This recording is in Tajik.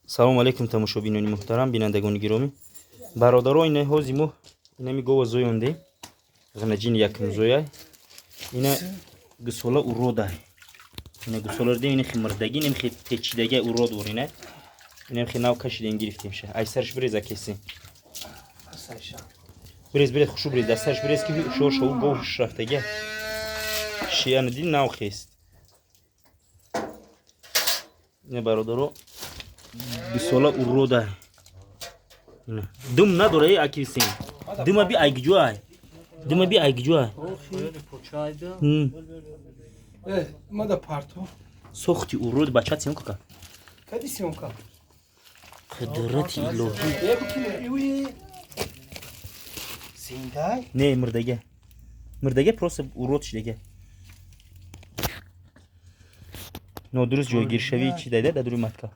Салому алейкум, тамошобинони муҳтарам, бинандагони гиромӣ, бародаро. Ина ҳози мо инами гова зоёндем, ғнаҷини якум зояй. Ина гусола уродай, ина гусола дем, ина хи мирдагӣ, ина хи печидагай, урод вор. Ина хи нав кашидем, гирифтемша. Ай сарш бирез, акеси бирез, бирез, хушу бирез, дар сарш бирез, ки шор шаву гов рафтага шияна дил нав хест. Ина, бародаро, гусола урода, дум надора. Э, акисин, дума би айгиҷуай, дума би айгиҷуай. Мада парто. Сохти урод бачат съёмка ка. Кади съёмка? Қудрати илоҳӣ. Зиндай? Не, мирдага, мирдага, просто урод шидага. Нодуруст ҷойгиршавии чи дайда дар дури матка.